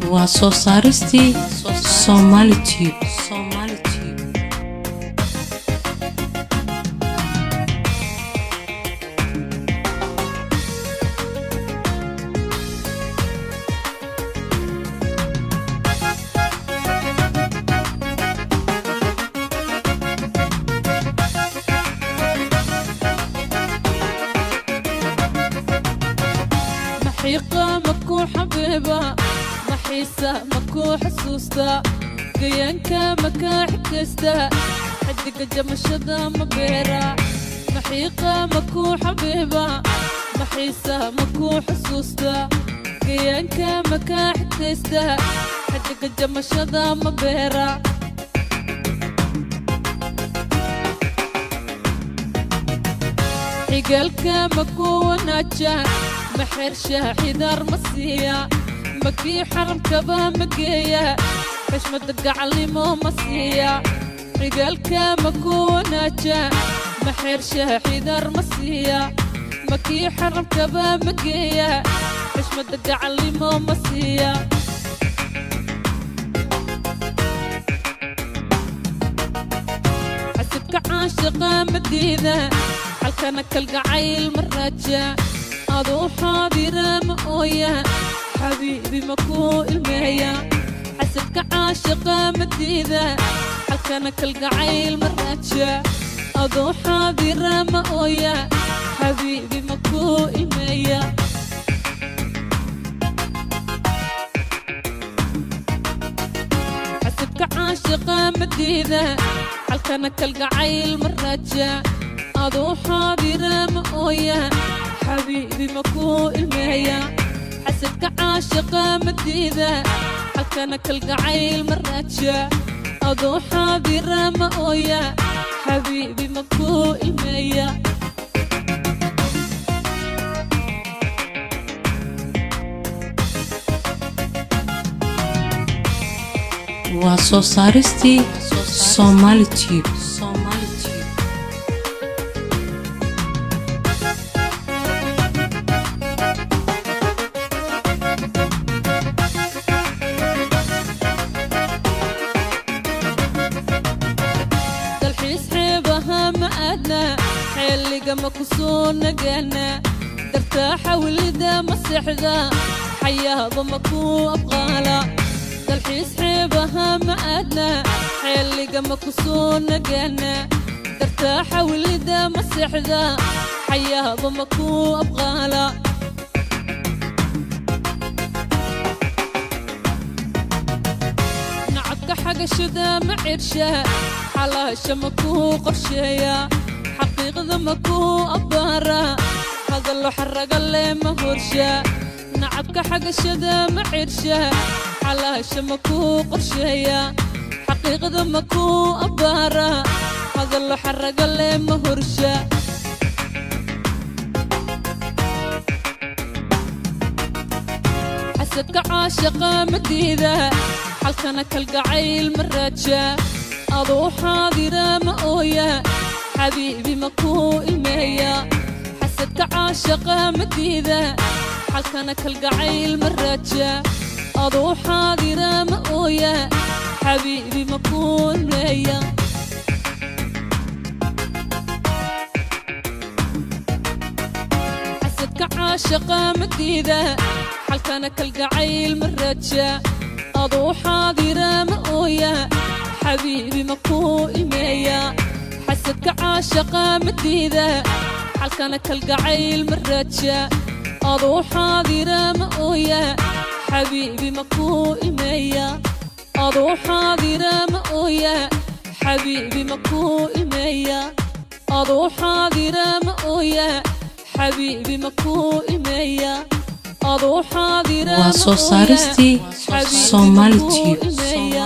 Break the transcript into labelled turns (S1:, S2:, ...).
S1: Waa soo saaristii Somali Tube.
S2: Maxiiqa makuu xabiiba, maxiisa makuu xasuusta, gayaanka makaa xigaysta, xidiga jamashada ma beera. Maxiiqa makuu xabiiba, maxiisa makuu xasuusta, gayaanka makaa xigaysta, xidiga jamashada ma beera. Xigaalka makuu wanaaja, maxersha xidaar ma siiya, makii xaramkaba ma geeya, xushmada gacalnimo ma siiya. Xigaalka makuu wanaaja, maxersha xidaar ma siiya, makii xaramkaba ma geeya, xushmada gacalnimo ma siiya. Xasibka caashiqa ma diida, xalkana kalgacayl ma raaja, aduu xaadira ma ooya, xabiibi ma kuu ilmeeya. Xasibka caashiqa ma diida, xalkana kalgacayl ma raaja, aduu xaadira ma ooya, xabiibi ma kuu ilmeeya. Xasibka caashiqa ma diida, xalkana kalgacayl ma raaja, aduu xaadira ma ooya, xabiibi ma kuu ilmeeya. Xasadka caashiqa ma diida, xalkana kalgacayl ma raaja, aduu xaadira ma ooya, xabiibi ma kuu ilmeeya.
S1: Waa soo saaristii Somali Tube.
S2: Dalxiis xeebaha ma aadna, xeelliga ma ku soo nagaana, dartaa xawlida ma seexda, xayaaba ma kuu abqaala. Dalxiis xeebaha ma aadna, xeelliga ma ku soo nagaana, dartaa xawlida ma seexda, xayaaba ma kuu abqaala. Nacabka xagashada ma cirsha, xalaasha ma kuu qorsheeya, xaqiiqda ma kuu abbaara, hadallo xaraga leh ma horsha. Nacabka xagashada ma cirsha, xalaasha ma kuu qorsheeya, xaqiiqda ma kuu abbaara, hadallo xaraga leh ma horsha. Xasadka caashiqa ma diida, xalkana kalgacayl ma raaja, aduu xaadira ma ooya, xabiibi ma kuu ilmeeya. Xasadka caashiqa ma diida, xalkana kalgacayl ma raaja, aduu xaadira ma ooya, xabiibi ma kuu ilmeeya. Xasadka caashiqa ma diida, xalkana kalgacayl ma raaja, aduu xaadira ma ooya, xabiibi ma kuu ilmeeya. Xasadka caashiqa ma diida, xalkana kalgacayl ma raaja, aduu xaadira ma ooya, xabiibi ma kuu ilmeeya. Aduu xaadira ma ooya, xabiibi ma kuu ilmeeya. Aduu xaadira ma ooya, xabiibi ma kuu ilmeeya. Aduu xaadira
S1: Waa
S2: ma
S1: soo
S2: ooya,
S1: saaristii
S2: xabiibi ma
S1: Somali
S2: kuu
S1: Tube.
S2: ilmeeya.